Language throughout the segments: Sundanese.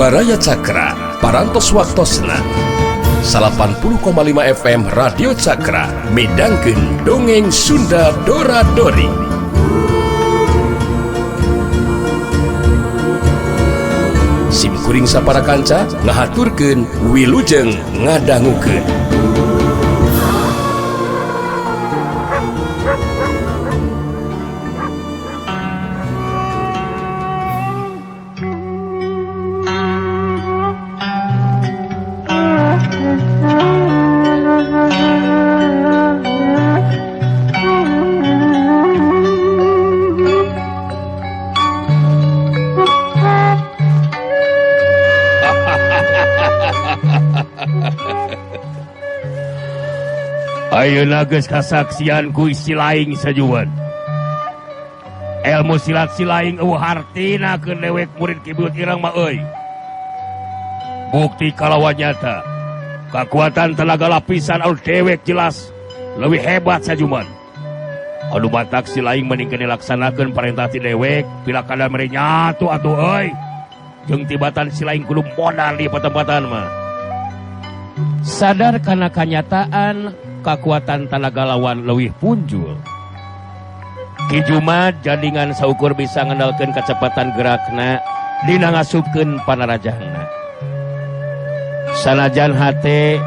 Baraya Cakra, Parantos Waktosna 80,5 FM Radio Cakra midangkeun Dongeng Sunda Dora Dori. Sim kuring sapara kanca ngahaturkeun wilujeng ngadangukeun. Ayeuna geus kasaksian ku silaing sajuan. Ilmu silat silaing eueuh hartina keur dewek murid Ki Buyut Ireng mah euy. Bukti kalawan nyata, kakuatan tenaga lapisan anu dewek jelas leuwih hebat sajuman. Anu batak silaing mending dilaksanakeun parentah ti dewek pilakada mere nyatu atuh euy. Jeung tibatan silaing kudu modal di patempatan mah. Sadar kana kanyataan kakuatan tanaga lawan leuwih punjul. Ki Jumad jadingan saukur bisa ngandalkeun kecepatan gerakna dina ngasupkeun panarajangna. Sanajan hate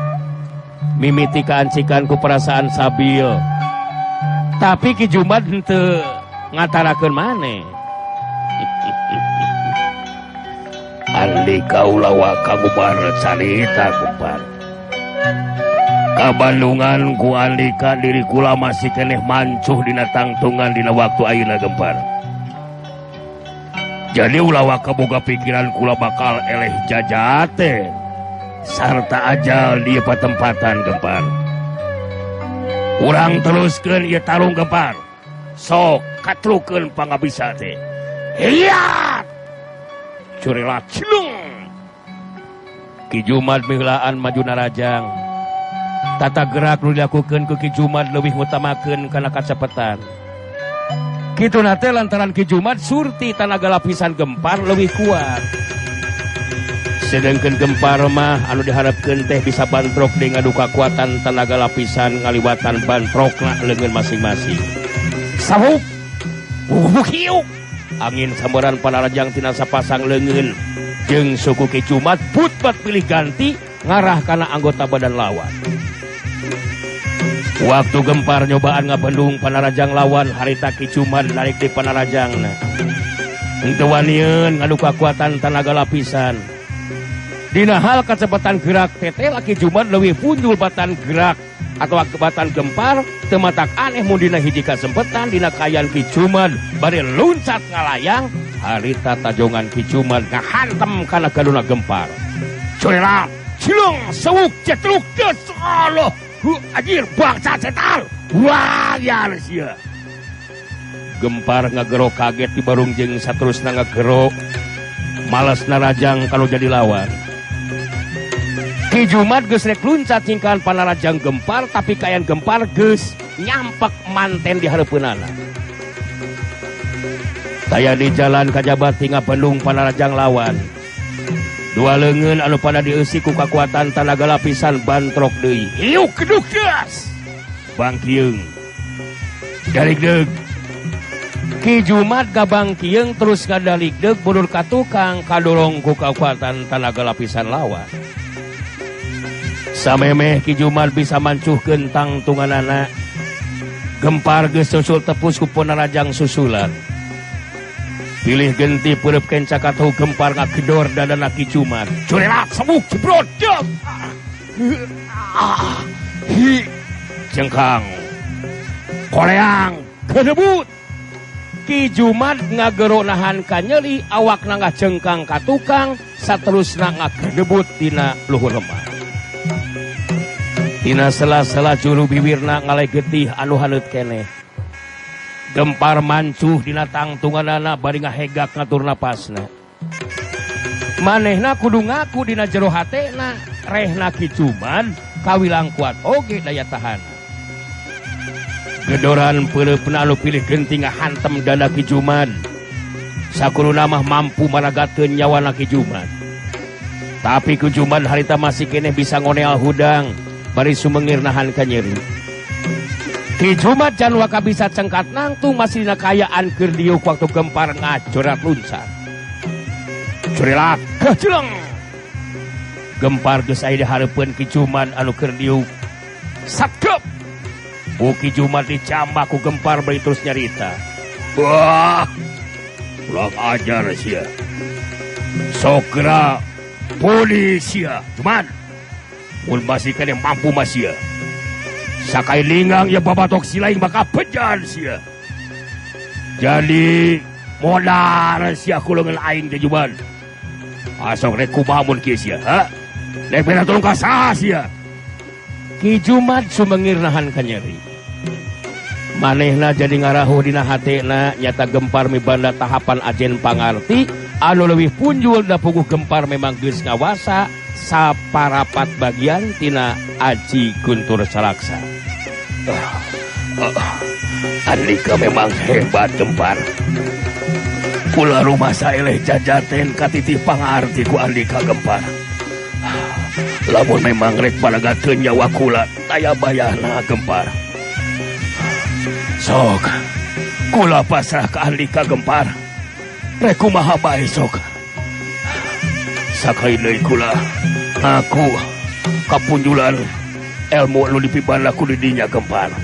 mimiti kaancikan ku perasaan sabil, tapi Ki Jumad henteu ngatarakeun maneh. Andika ulah kagubar carita gempar. Kabandungan ku Andika diri kula masih keneh mancuh dina tangtungan dina waktu ayeuna gempar. Jadi ulah kaboga pikiran kula bakal eleh jajate sarta ajal di patempatan gempar. Urang teruskeun ieu tarung gempar. Sok katrukeun pangabisa teh. Hiat! Curilat cilung. Ki Jumad miheulaan maju narajang. Tata gerak nu dilakukeun ku Ki Jumad leuwih ngutamakeun kana kacepetan. Kituna teh lantaran Ki Jumad surti tanaga lapisan gempar leuwih kuat. Sedengkeun gempar mah anu diharapkeun teh bisa bantrok deui ngadu kakuatan tanaga lapisan ngaliwatan bantrokna leungeun masing-masing. Sahuk! Hiuk! Angin sambaran panarajang tina sapasang leungeun jeung suku Ki Jumad putpat pilih ganti ngarah kana anggota badan lawan. Waktu gempar nyobaan ngabendung panarajang lawan harita Ki Jumad narik di panarajangna. Henteu wanieun ngadu kakuatan tanaga lapisan. Dina hal kacepatan gerak teteh Ki Jumad leuwih punjul batan gerak atau batan gempar teu matak aneh mun dina hiji kasempetan dina kaayaan Ki Jumad bari luncat ngalayang harita tajongan Ki Jumad ngahantem kana gaduna gempar. Curelat, cilung, sewuk, cetruk, des, Allah. Anjir, bangsa setan. Wah, ya sia. Gempar ngagero kaget di barung jeung saterusna ngagero malas narajang kalau jadi lawan. Ki Jumad geus rek luncat nyingkahan panarajang gempar tapi kaayaan gempar geus nyampek manten di hareupeunana. Taya di jalan kajabati ngabendung panarajang lawan. Dua leungeun anu pada dieusi ku kakuatan tanaga lapisan bantrok deui. Hiuk keduk gas. Bangkieung. Daligdeug. Ki Jumad gabangkieung terus ngadaligdeug mundur ka tukang kadorong ku kakuatan tanaga lapisan lawan. Samemeh Ki Jumad bisa mancuhkeun tangtunganana. Gempar geus susul tepus ku panarajang susulan. Pilih genti peureub kenca katuhu gempar ngagedor dadana Ki Jumad. Curelat sebuk jebrot. Hi jengkang. Koleang kedebut. Ki Jumad ngagero nahan kanyeri awakna ngajengkang ka tukang saterusna ngagedebut dina luhur lemah. Dina sela-sela juru biwirna ngalai getih anu haneut keneh. Gempar mancuh dina tangtunganana bari ngahegak ngatur napasna. Manehna kudu ngaku dina jero hatena rehna Ki Jumad kawilang kuat oge daya tahan. Gedoran peureupna anu pilih genti ngahantem dada Ki Jumad. Sakuruna mah mampu maragatkeun nyawana Ki Jumad. Tapi Ki Jumat harita masih keneh bisa ngoneal hudang bari sumengir nahan kanyeri. Ki Jumat can waka bisa cengkat nangtung masih dina kaayaan keur diuk waktu Gempar ngajorat luncat. Curilak kejeleng. Gempar geus aya di hareupeun Ki Jumat anu keur diuk. Satgep. Bu Ki Jumat dicambak ku Gempar bari terus nyarita. Wah, ulah ajar sia. Sokra polisia Jumat. Mun masih kene mampu masia. Sakai linggang ya babatok silaing bakal pejan sia. Jadi modar sia kulengan aing teh Jumat. Asok rek kumaha mun kieu sia, ha? Rek minta tolong ka saha sia? Ki Jumat sumengir nahan kanyeri. Manehna jadi ngarahuh dina hatena nyata Gempar mibanda tahapan ajen pangarti anu leuwih punjul da puguh Gempar memang geus ngawasa saparapat bagian tina aji Guntur Salaksa. Andika memang hebat Gempar. Kula rumah saeleh jajaten katitih pangarti ku Andika Gempar. Lamun memang rek paragakeun nyawa kula taya bayarna Gempar. Sok, kula pasrah ka Andika Gempar. Rek kumaha bae sok. Sakai deui kula aku kapunjulan ilmu anu dipibanda ku didinya Gempar.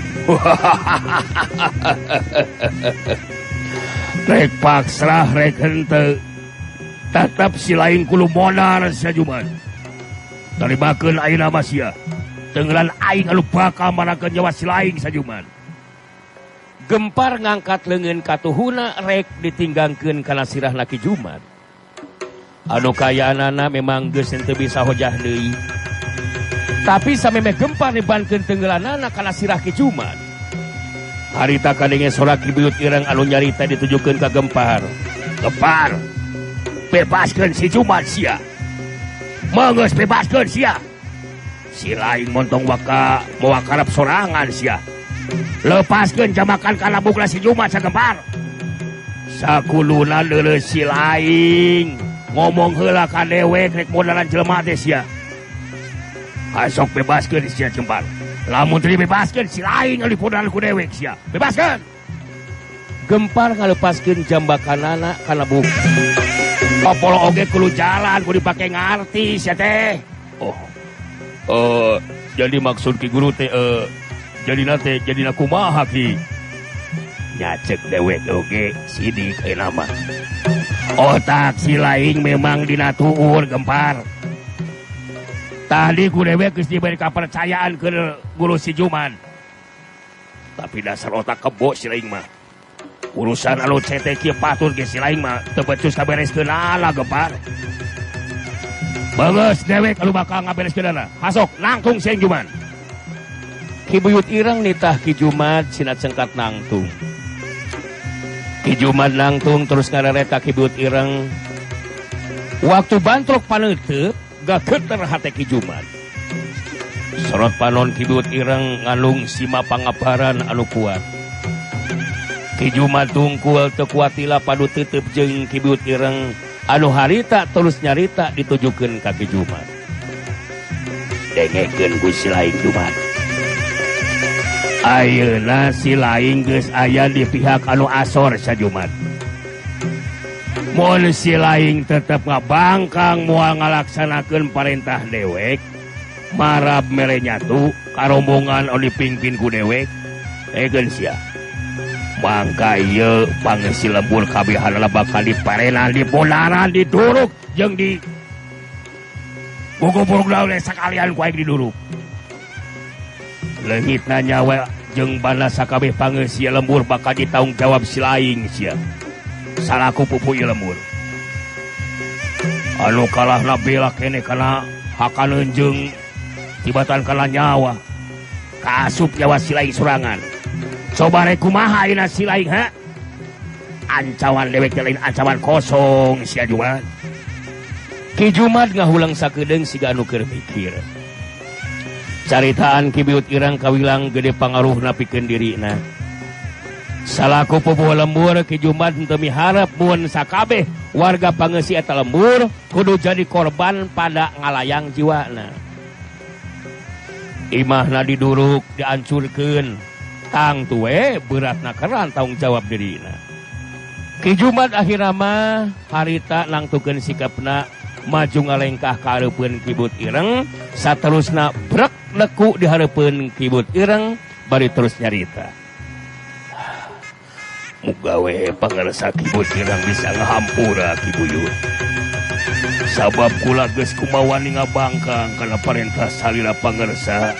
Rek pasrah rek henteu tetep si lain kudu modar sia Jumat. Tarimakeun ayeuna mah sia. Tenggelan aing anu bakal marakeun nyawa si lain sajuman. Gempar ngangkat leungeun katuhuna rek ditinggangkeun kana sirahna Ki Jumat. Anu kayaanana memang geus henteu bisa hojah deui. Tapi samemeh Gempar nibankeun tenggelanana kana sirah Ki Jumat. Harita kadenge sora Ki Buyut Ireng anu nyarita ditujukeun ka Gempar. Gempar, bebaskeun si Jumat sia. Manggeus bebaskeun sia. Si lain montong waka moal karep sorangan sia. Lepaskeun jamakan kana bukna si Jumat sagempar. Sakuluna leuleus si lain ngomong heula ka dewek rek modalan jelema teh sia. Asok bebaskeun sia Gempar. Lamun teu dibebaskeun si lain ngalipodan ku dewek sia. Bebaskeun. Gempar ngalepaskeun jambakanana kana buk. Popolo oge kudu jalan kudu dipake ngarti sia teh. Oh. Jadi maksud ki guru teh jadina teh jadina kumaha ki? Nyacek dewek oge sidik ayeuna mah. Otak si lain memang dina tuur Gempar. Tadi ku dewek geus diberi kepercayaan ke guru si Juman. Tapi dasar otak kebo si lain mah. Urusan anu cetek kieu patut ge si lain mah teu becus kabereskeunana Gempar. Bagus dewek anu bakal ngabereskeunana. Hasok langkung si Juman. Ki Buyut Ireng nitah Ki Jumat sina cengkat nangtung. Ki Jumat nangtung terus ngareret ka Ki Buyut Ireng. Waktu bantrok paneuteup gageter hate Ki Jumat. Sorot panon Ki Buyut Ireng ngalung sima pangabaran anu kuat. Ki Jumat tungkul teu kuatila padu tetep jeung Ki Buyut Ireng anu harita terus nyarita ditujukeun ka Ki Jumat. Dengekeun ku si lain Jumat. Ayeuna si lain geus aya di pihak anu asor sajumat. Mun si lain tetep ngabangkang moal ngalaksanakeun parentah dewek, marab mere nyatu karombongan anu dipimpin ku dewek, egeun sia. Mangka ieu pangeusi lembur kabehanana bakal diparenan, diponaran, diduruk jeung di gogoborog daun sakalian ku aing diduruk. Leungitna nyawa jeung bana sakabeh pangeusi lembur bakal ditanggung jawab si lain sia. Salaku pupu ieu lembur. Anu kalahna bela keneh kana hakaneun jeung tibatan kana nyawa. Kaasup nyawa si lain sorangan. Coba rek kumaha ayeuna si lain ha? Ancaman dewek teh lain ancaman kosong sia Jumat. Ki Jumat ngahulang sakedeung siga anu keur mikir. Caritaan Ki Buyut Ireng kawilang gede pangaruhna pikeun dirina. Salaku pupuh lembur Ki Jumat teu miharep mun sakabeh warga pangeusi eta lembur kudu jadi korban pada ngalayang jiwana. Imahna diduruk diancurkeun tangtu we beratna keran tanggung jawab dirina. Ki Jumat akhirna mah harita nangtukeun sikapna maju ngalengkah ka hareupeun Ki Buyut Ireng saterusna brek leku di hareupeun Ki Buyut Ireng bari terus nyarita. Muga we pangarsa Ki Buyut Ireng bisa ngahampura Ki Buyut. Sabab kula geus kumawani ngabangkang kana parentah salira pangarsa.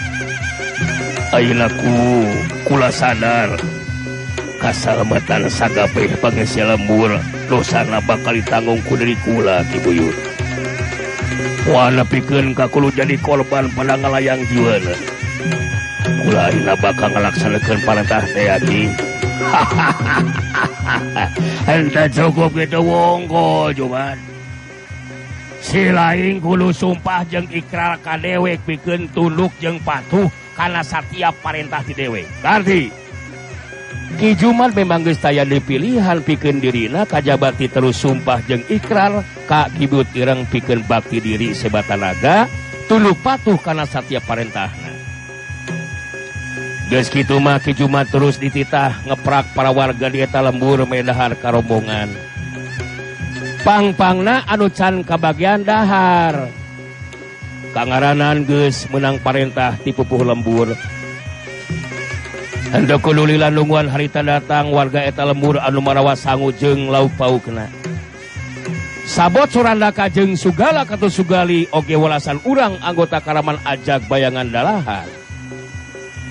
Ayeuna ku kula sadar kasalamatan sagabeh pangeusi lembur dosana bakal ditanggung ku diri kula Ki Buyut. Moal nepikeun ka kulo jadi korban pada ngalayang jiwana. Kula ayeuna bakal ngalaksanakeun parentah teh Ki. Henteu cukup kitu wongko Jumat. Si laing kudu sumpah jeung ikrar ka dewek pikeun tunduk jeung patuh kana satiap parentah ti dewek. Karti Ki Jumat memang geus taya di pilihan pikeun dirina kajabati terus sumpah jeung ikrar ka Ki Buyut Ireng pikeun bakti diri sebatanaga tunduk patuh kana satiap parentahna. Geus kitu mah Ki Jumat terus dititah ngeprak para warga di eta lembur medahar karombongan. Pang-pangna anu can kabagian dahar. Kangaranan geus meunang parentah ti pupuh lembur. Henteu kudu lila nungguan harita datang warga eta lembur anu marawa sangu jeung lauk paukna. Sabot Surandaka jeung Sugala katu Sugali oge walasan urang anggota karaman ajag bayangan dalahan.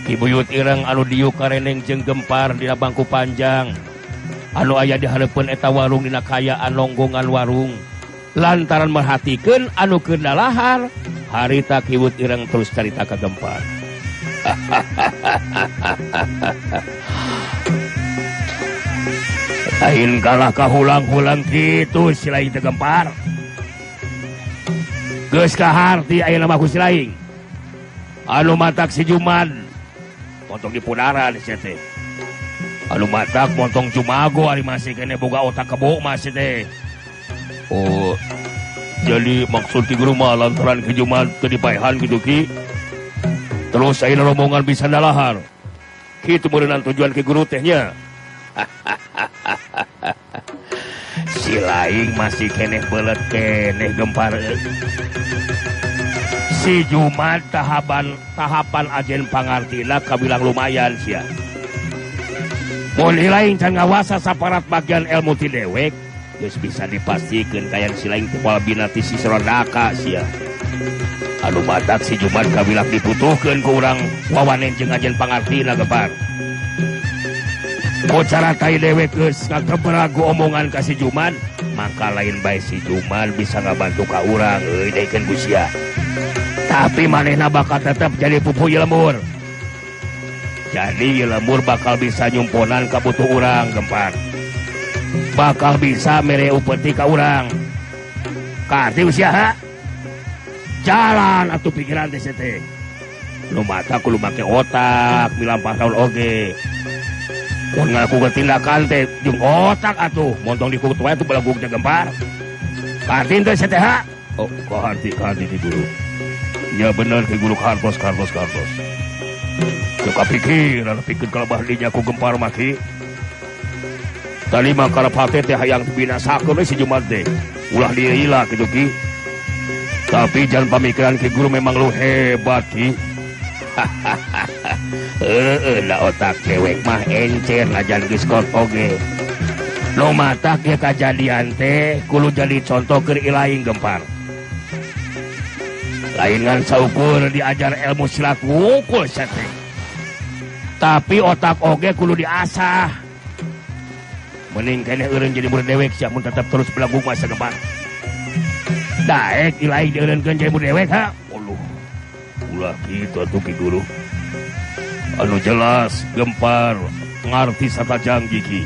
Ki Buyut Ireng anu diuk kareneng jeung gempar dina bangku panjang. Anu aya di hareupeun eta warung dina kayaan nonggongan warung. Lantaran merhatikeun anu keur dalahar, harita Ki Buyut Ireng terus carita ka gempar. Lain kalah kahulang-hulang kitu si laing teh gempar. Geus kaharti ayeuna mah ku si laing. Anu matak si Jumat montong dipudaran sia teh. Anu matak montong Jumago ari masih kene boga otak kebo masih teh. Oh, jadi maksud Ki Guru mah lantaran Ki Jumat teu dipaehan kitu Ki. Terus ayeuna rombongan bisa dalahar. Kitu meureunnan tujuan Ki Guru teh nya. Si laing masih keneh beuleut keneh gempar. Si Jumat tahapan ajen pangartina kabilang lumayan sia. Mun laing can ngawasa saparat bagian ilmu ti dewek geus bisa dipastikeun kayan si laing teh moal bina ti si Surandaka sia. Anu matak si Jumat kabilang dibutuhkeun ku urang wawanen jeung ajen pangartina gempar. Ku cara tai dewek geus ngakeberagu omongan ka si Jumat, maka lain bae si Jumat bisa ngabantu ka urang euy daekeun ku sia. Tapi manehna bakal tetep jadi pupuh lembur. Jadi lembur bakal bisa nyumponan kabutuh urang gempar. Bakal bisa mere upeti ka urang. Karti usia ha? Jalan atuh pikiran teh teh. Lu mata kudu make otak milampah tahun oge. Mun ngaku tindakan teh jeung otak atuh montong dikukut wae atuh belagug teh gempar. Karti teh teh ha? Oh, kaharti ki guru. Ya bener ki guru kartos. Teu kapikiran pikeun kalabah dinya ku gempar mah ki. Tadi mah karep hate teh hayang dibinasakeun we si Jumat teh. Ulah dilila kitu ki. Tapi jangan pamikiran ki guru memang lu hebat ki. Heeh, da otak dewek mah encer najan geus kot oge. Nu matak ieu kajadian teh kudu jadi contoh keur ilaing gempar. Lain ngan saukur diajar ilmu silat wungkul sia teh. Tapi otak oge kudu diasah. Mending keneh eureun jadi murid dewek sia mun tetep terus belagu masa gempar. Daek ilaing dieureunkeun jadi murid dewek ha. Uluh. Ulah kitu atuh Ki Guru. Anu jelas gempar ngarti satajang Ki.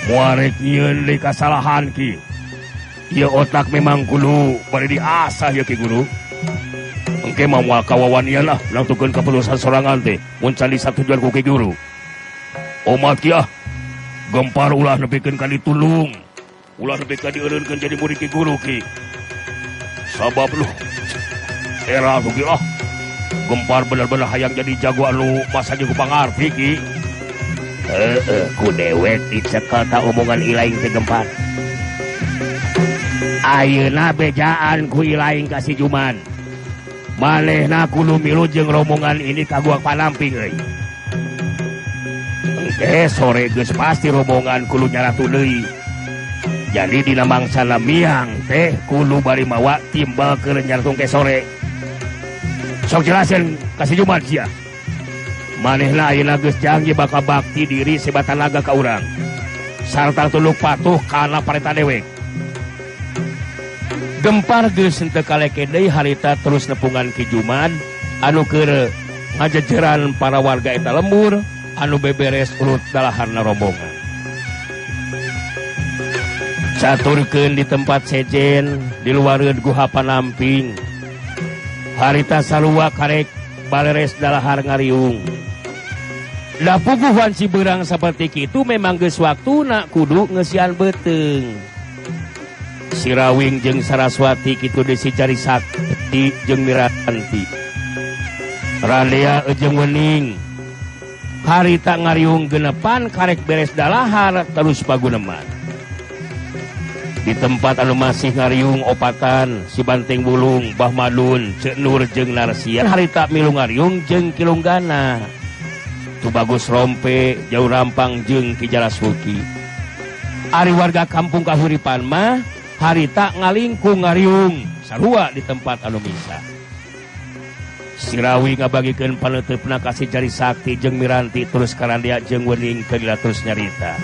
Moal rek nyieun deui kasalahan Ki. Ieu otak memang kudu bade diasah ya Ki Guru. Engke mah moal kawawanian lah nangtukeun kaputusan sorangan teh mun can disatujuan ku Ki Guru. Omat ki ah. Gempar ulah nepikeun ka ditulung. Ulah nepi ka dieureunkeun jadi murid ki guru ki. Sabab lu era tuh ki ah. Gempar bener-bener hayang jadi jago anu masa ku pangarti ki. Heeh, ku dewek dicekel ta omongan Ilaing teh Gempar. Ayeuna bejaan ku Ilaing ka si Juman. Manehna kudu milu jeung rombongan ini ka Gua Panamping euy. Engke sore geus pasti rombongan kudu nyaratu deui. Jadi dina mangsana miang teh kudu bari mawa timbal keur nyaratu ke sore. Sok jelasin ka si Juman sia. Manehna ayeuna geus janji bakal bakti diri sebatanaga ka urang. Sarta tunduk patuh kana parentah dewek. Gempar geus henteu kaleke deui harita terus nepungan Ki Juman anu keur ngajejeran para warga eta lembur anu beberes urut dalaharna rombongan. Caturkeun di tempat sejen di luareun Guha Panamping. Harita sarua karek baleres dalahar ngariung. Da puguhan si beurang saperti kitu memang geus waktuna kudu ngeusian beuteung. Sirawing jeung Saraswati kitu deui si Jari Sakti jeung Miranti. Randea jeung Wening. Harita ngariung genepan karek beres dalahar terus paguneman. Di tempat anu masih ngariung opatan si Banting Bulung, Bah Madun, Ceu Nur jeung Narsia harita milu ngariung jeung Kilunggana. Tubagus Rompe, Jauh Rampang jeung Ki Jalasuki. Ari warga kampung Kahuripan mah harita ngalingkung ngariung sarua di tempat anu misa. Sirawi ngabagikeun paneuteup-na ka si Jari Sakti jeung Miranti terus karandia jeung Wening keur terus nyarita.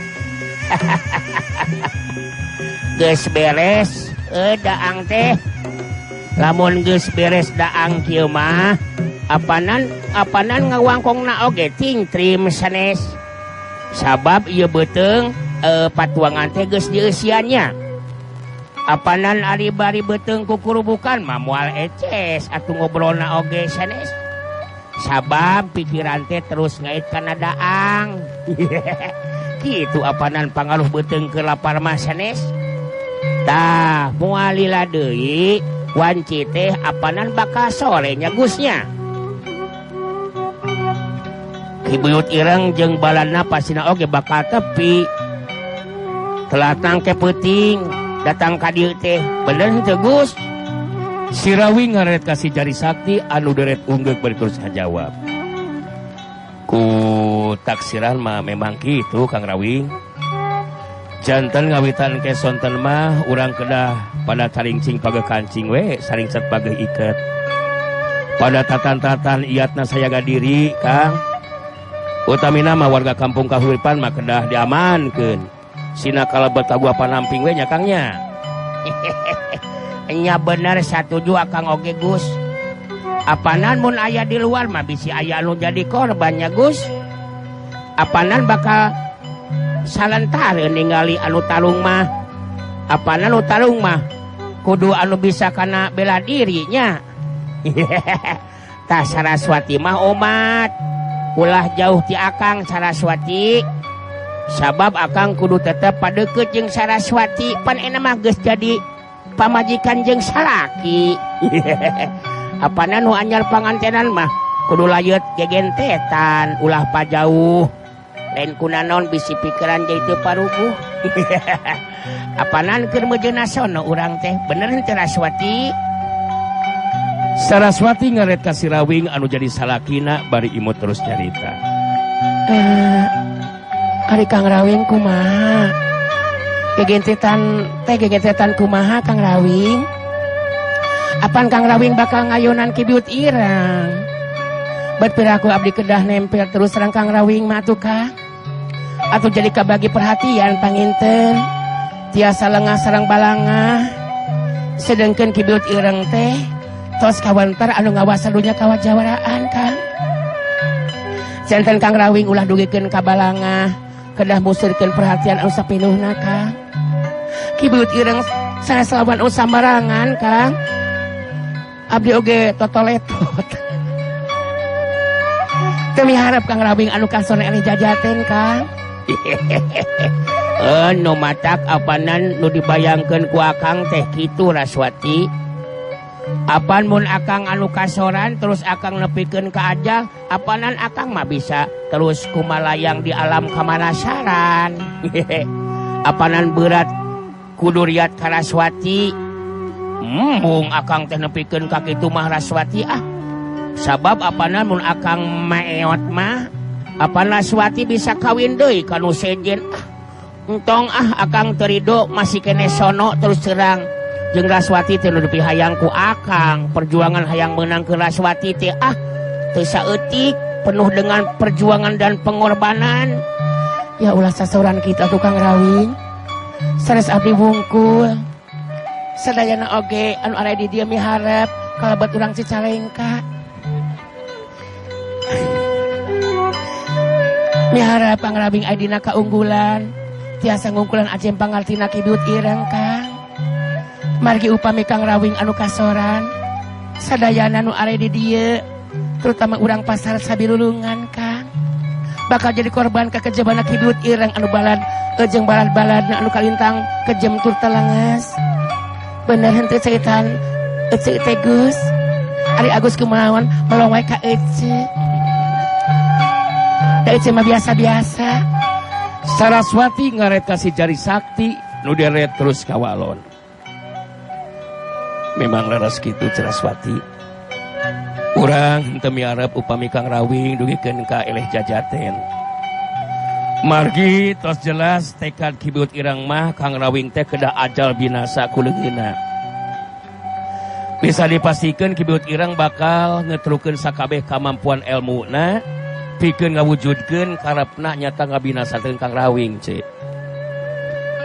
Geus beres daang teh. Lamun geus beres daang kieu mah apanan ngawangkongna oge tingtrim sanes. Sabab ieu beuteung patuangan teh geus dieusiannya. Apanan ari bari beuteung kukurubukan mah moal eces atuh ngobrolna oge sanes. Sabab pikiran teh terus ngait kana daang. Kitu apanan pangaruh beuteung keur lapar mah sanes. Tah moal lila deui wanci teh apanan bakal sore nya Gusnya. Ki Buyut Ireng jeung balana pasina oge bakal tepi. Telatang ke peuting datang ka dieu teh bener henteu Gus? Sirawi ngaret ka si Jari Sakti anu deret unggeuk bari terus ngajawab. Ku taksiran mah memang kitu Kang Rawing. Janten ngawitan ke sonten mah urang kedah pada carincing pageuh kancing we saringset pageuh iket. Pada tatan-tatan iatna sayaga diri Kang. Utamina mah warga kampung Kahuripan mah kedah diamankeun. Sina kalebet ka Gua Panamping we nya Kang nya. Nya bener satuju Akang oge Gus. Apanan mun aya di luar mah bisi aya anu jadi korban nya Gus. Apanan bakal salentar ningali anu talung mah. Apanan anu talung mah kudu anu bisa kana bela dirinya. Tah Saraswati mah omat. Ulah jauh ti Akang Saraswati. Sabab Akang kudu tetep padeukeut jeung Saraswati pan enak mah geus jadi pamajikan jeung salaki. Apanan nu anyar pangantenan mah kudu layeut gegentetan ulah pajauh. Lain kunaon bisi pikiran jadi teu paruguh. Apanan keur meujeuhna sono urang teh bener henteu Saraswati? Saraswati ngaret ka Sirawing anu jadi salakina bari imut terus nyarita. Ari Kang Rawing kumaha? Gegentetan teh gegentetan kumaha Kang Rawing? Apan Kang Rawing bakal ngayonan Ki Buyut Ireng? Bet piraku abdi kedah nempel terus sareng Kang Rawing mah atuh Kang. Atuh jadi kabagi perhatian panginten. Tiasa lengah sareng balangah. Sedengkeun Ki Buyut Ireng teh tos kawantar anu ngawasa dunya kawajawaraan Kang. Janten Kang Rawing ulah dugikeun ka balangah. Kedah musirkeun perhatian anu sapinuhna Kang. Ki Buyut Ireng sanes lawan anu sambarangan Kang. Abdi oge totoletot. Teu miharep Kang Rawing anu kasona eleh jajaten Kang. Nu matak apanan nu dibayangkeun ku akang teh kitu Raswati. Apan mun akang anu kasoran terus akang nepikeun ka ajal, apanan akang mah bisa terus kumalayang di alam kamanasaran. Apanan berat kuduriat ka Raswati. Mung akang teh nepikeun ka kitu mah Raswati ah. Sabab apanan mun akang maeot mah apan Raswati bisa kawin deui ka nu sejen ah. Entong ah akang teu rido masih kene sono terus terang jeung Raswati teh nu dipihayang ku akang, perjuangan hayang meunang ke Raswati teh ah teu saeutik, penuh dengan perjuangan dan pengorbanan. Ya ulah sasaurang kita tukang Rawing. Sanes abdi wungkul. Sadayana oge anu aya di dieu miharep kalebet urang Cicalengka. Miharep Kang Rawing aya dina kaunggulan, tiasa ngungkulan ajem pangartina Ki Biut Ireng Kang. Margi upami Kang Rawing anu kasoran, sadayana nu aya di dieu, terutama urang pasar Sabilulungan Kang, bakal jadi korban kakejebana Ki Biut Ireng anu balad jeung balad-baladna anu kalintang kejem tur telenges. Bener henteu ceritaan ece teh Gus. Ari Agus kumaon melong wae ka ece. Da ece mah biasa-biasa. Saraswati ngaret ka si jari sakti nu deret terus ka walon. Memang leres kitu Saraswati. Urang henteu miarep upami Kang Rawing dugikeun ka eleh jajaten. Margi tos jelas tekad Ki Biut Ireng mah Kang Rawing teh kedah ajal binasa ku leungeunna. Bisa dipastikan Ki Biut Ireng bakal ngetrukeun sakabeh kamampuan elmuna pikeun ngawujudkeun karepna nyata ngabinasakeun Kang Rawing ce.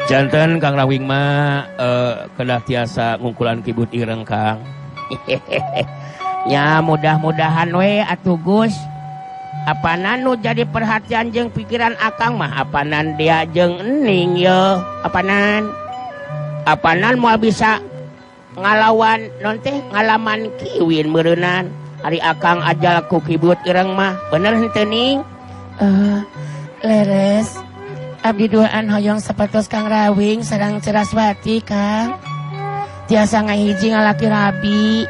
Janten Kang Rawing mah kedah tiasa ngungkulan Ki Biut Ireng Kang. Ya mudah-mudahan we atuh Gus. Apanan nu jadi perhatian jeung pikiran akang mah apanan dia jeung ening ye apanan. Apanan moal bisa ngalawan non teh ngalaman kiwin meureunnan. Ari akang ajal ku Ki Biut Ireng mah bener henteu ning? Leres. Abdi duaan hoyong sapertos Kang Rawing sareng Saraswati Kang. Tiasa ngahiji ngalaki rabi.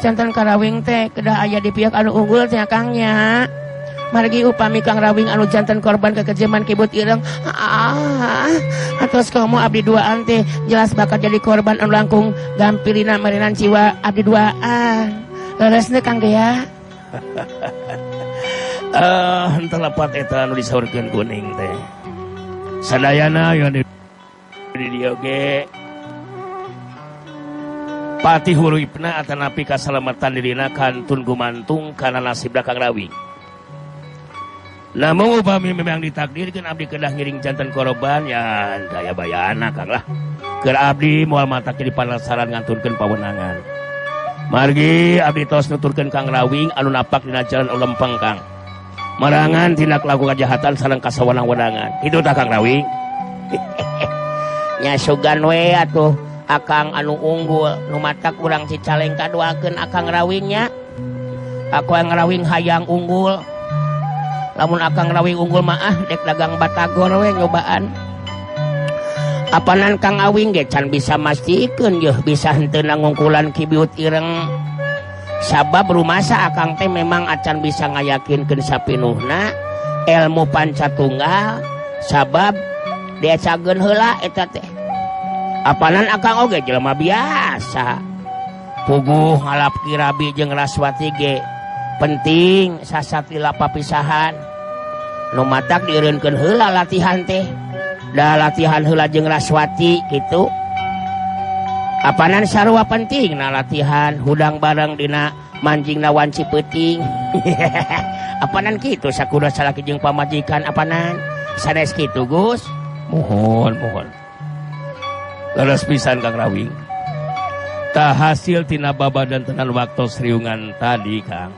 Janten Kang Rawing teh kedah aya di pihak anu unggul teh Kang nya. Margi upami Kang Rawing anu janten korban kekejaman Ki Biut Ireng, atos komo abdi duaan teh jelas bakal jadi korban anu langkung gampilina marinan jiwa abdi duaan. Leresna Kang Dea. Henteu lepat eta anu disaurkeun kuning teh. Sadayana aya di dieu ge pati huripna atanapi kasalamatan dirina kantun gumantung kana nasibna Kang Rawing. Namun upami memang ditakdirkeun abdi kedah ngiring janten korban ya daya bayana Kang lah. Keur abdi moal matak jadi panasaran ngantunkeun pawenangan. Margi abdi tos nuturkeun Kang Rawing anu napak dina jalan lempeng Kang. Marangan tindak laku kajahatan sareng kasawenang-wenangan. Kitu tah Kang Rawing. Nya sugan we atuh akang anu unggul nu matak urang Cicalengka doakeun akang Rawingnya. Aku yang Rawing hayang unggul. Lamun akang Rawing unggul mah ah dek dagang batagor we nyobaan. Apanan Kang Awing ge can bisa mastikeun yeuh bisa henteu ngungkulan Ki Biut Ireng. Sabab rumasa akang teh memang acan bisa ngayakinkeun sapinuhna ilmu pancatunggal sabab diacageun heula eta teh. Apanan akang oge jelema biasa. Puguh ngalap Ki Rabi jeung Raswati ge penting sasatila papisahan. Nu matak dieureunkeun heula latihan teh. Da latihan heula jeung Raswati kitu. Apanan sarua penting na latihan hudang bareng dina manjingna wanci peuting. Apanan kitu sakuda salaki jeung pamajikan apanan sanes kitu Gus. Mohon mohon. Leres pisan Kang Rawing. Tah hasil tina babadan tenan waktos riungan tadi Kang.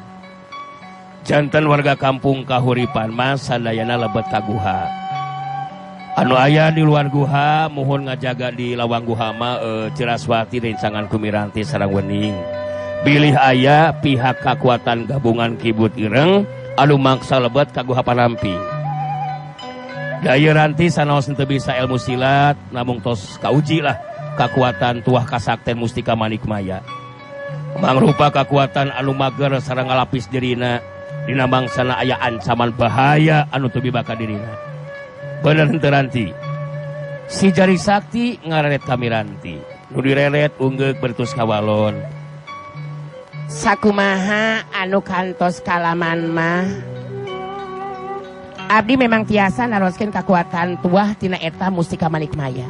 Janten warga kampung Kahuripan mah sadayana lebet ka guha. Anu aya di luar guha muhun ngajaga di lawang guha mah Ciraswati rencangan Kumiranti sareng Wening. Bilih aya pihak kakuatan gabungan Ki Biut Ireng Anu mangsa lebet ka Guha Panamping. Da ieu Ranti sanaos henteu bisa ilmu silat namung tos kauji lah kakuatan tuah kasakten mustika Manikmaya. Mangrupa kakuatan anu mager sareng ngalapis dirina dina mangsana aya ancaman bahaya anu teu bibaka dirina. Bener henteu Ranti? Si Jari Sakti ngareret ka Miranti. Nu direret unggeuk bertus kawalon. Sakumaha anu kantos kalaman mah? Abdi memang tiasa naroskeun kakuatan tuah tina eta mustika Manikmaya.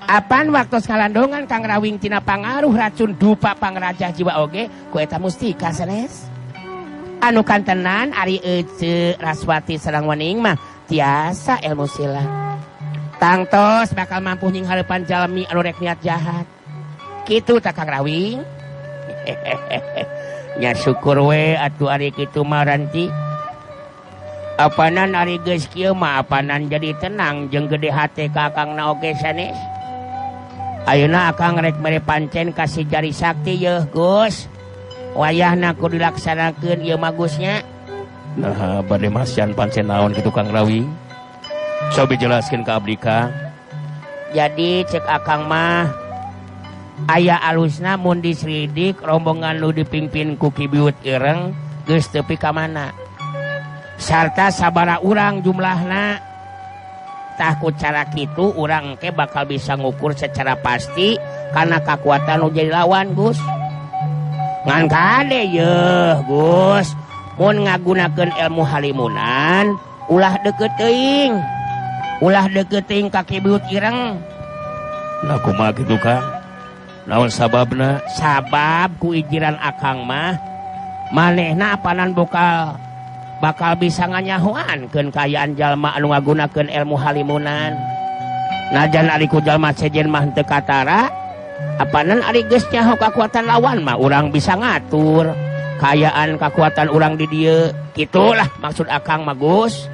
Apan waktu kalandongan Kang Rawing tina pangaruh racun dupa pangrajah jiwa oge ku eta mustika sanes. Anu kantenan ari Ece Raswati sareng Wening mah tiasa ilmu silat. Tangtos bakal mampu nyinghareupan jalmi anu rek niat jahat. Kitu tak Kang Rawing? Nya syukur we atuh ari kitu mah Ranti. Apanan ari geus kieu mah apanan jadi tenang jeung gede hate ka akangna oge sanes. Ayeuna akang rek mere pancen ka si Jari Sakti yeuh Gus. Wayahna kudu dilaksanakeun ieu mah Gusnya. Nah, bade masian pancen naon kitu Kang Rawing? Cobi jelaskeun ka abdi Kang. Jadi cek akang mah aya alusna mun diselidik rombongan nu dipimpin ku Ki Biut Ireng geus tepi ka mana. Sarta sabara urang jumlahna. Tah ku cara kitu urang ke bakal bisa ngukur secara pasti karena kakuatan nu jadi lawan Gus. Ngan kade yeuh Gus, mun ngagunakeun ilmu halimunan ulah deukeut teuing. Ulah deukeut teuing ka Ki Biut Ireng. Nah kumaha kitu Kang? Naon sababna? Sabab ku ijiran akang mah manehna apanan bakal bisa nganyahoankeun kaayaan jalma anu ngagunakeun ilmu halimunan. Najan ari ku jalma sejen mah henteu katara, apanan ari geus nyaho kakuatan lawan mah urang bisa ngatur kaayaan kakuatan urang di dieu. Kitulah maksud akang mah Gus.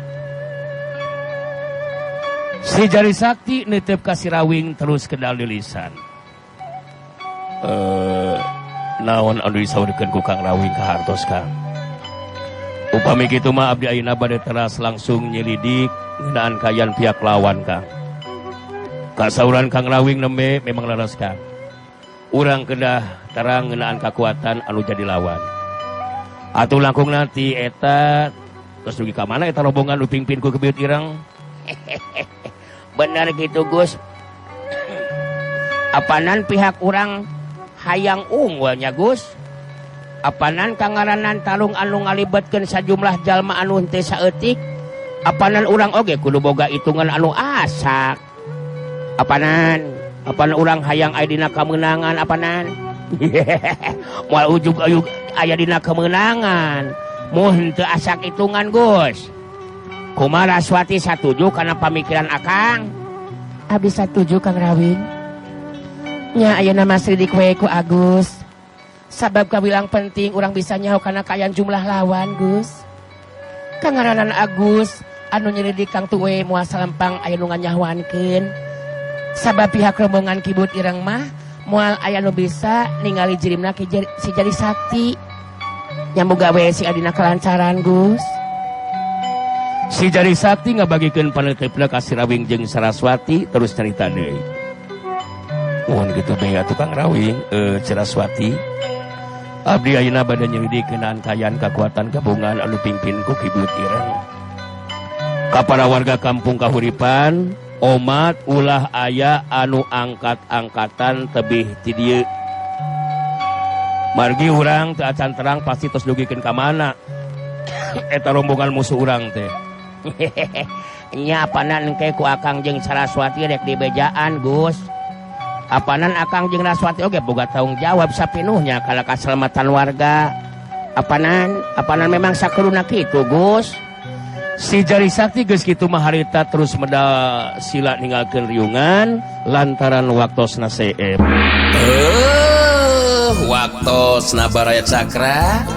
Si Jari Sakti nitip ka si Rawing terus kendal di lisan. Naon anu disaurkeun ku Kang Rawing ka hartos Kang? Upami kitu mah abdi ayeuna bade teras langsung nyelidik ngeunaan kaayaan pihak lawan Kang. Kasauran Kang Rawing nembe memang leres Kang. Urang kedah terang ngeunaan kakuatan anu jadi lawan. Atuh langkung nanti eta terus dugi ka mana eta rombongan nu pimpin ku Ki Biut Ireng? Bener gitu Gus. Apanan pihak urang hayang unggulnya Gus. Apanan kangaranan tarung anu ngalibetkeun sajumlah jalma anu henteu saeutik. Apanan urang oge kudu boga hitungan anu asak. Apanan urang hayang aya dina kamenangan apanan. Moal ujug-ujug aya dina kemenangan. Mun henteu asak hitungan Gus. Kumaha Raswati satuju kana pamikiran akang? Abdi satuju Kang Rawing. Nya ayeuna mah selidik we ku Agus. Sabab kawilang penting urang bisa nyaho kana kaayaan jumlah lawan Gus. Kangaranan Agus anu nyelidik Kang Tuwe moal salempang aya nu nganyahoankeun. Sabab pihak rombongan Ki Biut Ireng mah moal aya nu bisa ningali jirimna si Jari Sakti. Nya muga we sing adina kelancaran Gus. Si Jari Sakti ngabagikeun panetepna ka si Rawing jeung Saraswati terus carita deui. Mun kitu bae atuh Kang Rawing, Saraswati. Abdi ayeuna bade nyelidik ngeunaan kaayaan kakuatan gabungan anu pimpin ku Ki Biut Ireng. Ka para warga kampung Kahuripan, omat ulah aya anu angkat-angkatan tebih ti dieu. Margi urang teu acan terang pasti tos dugikeun ka mana eta rombongan musuh urang teh. Nya apanan engke ku akang jeung Saraswati rek dibejaan Gus. Apanan akang jeung Raswati oge boga tanggung jawab sapinuhnya kana kaselamatan warga. Apanan memang sakuruna kitu Gus. Si Jari Sakti geus kitu mah harita terus medal sila ninggalkeun riungan lantaran waktosna seep. Waktosna Baraya Cakra.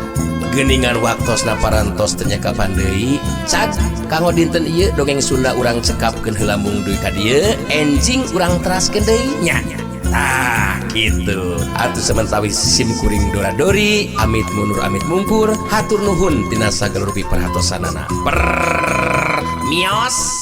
Geningan waktosna parantos teu nyakapan deui. Cak kanggo dinten ieu dongeng Sunda urang cekapkeun heula mung dugi ka dieu, enjing urang teraskeun deui nya. Tah gitu atuh. Samentawis sim kuring Dora Dori amit mundur, amit mungkur, hatur nuhun tina sagala rupi perhatosanana. Per mios.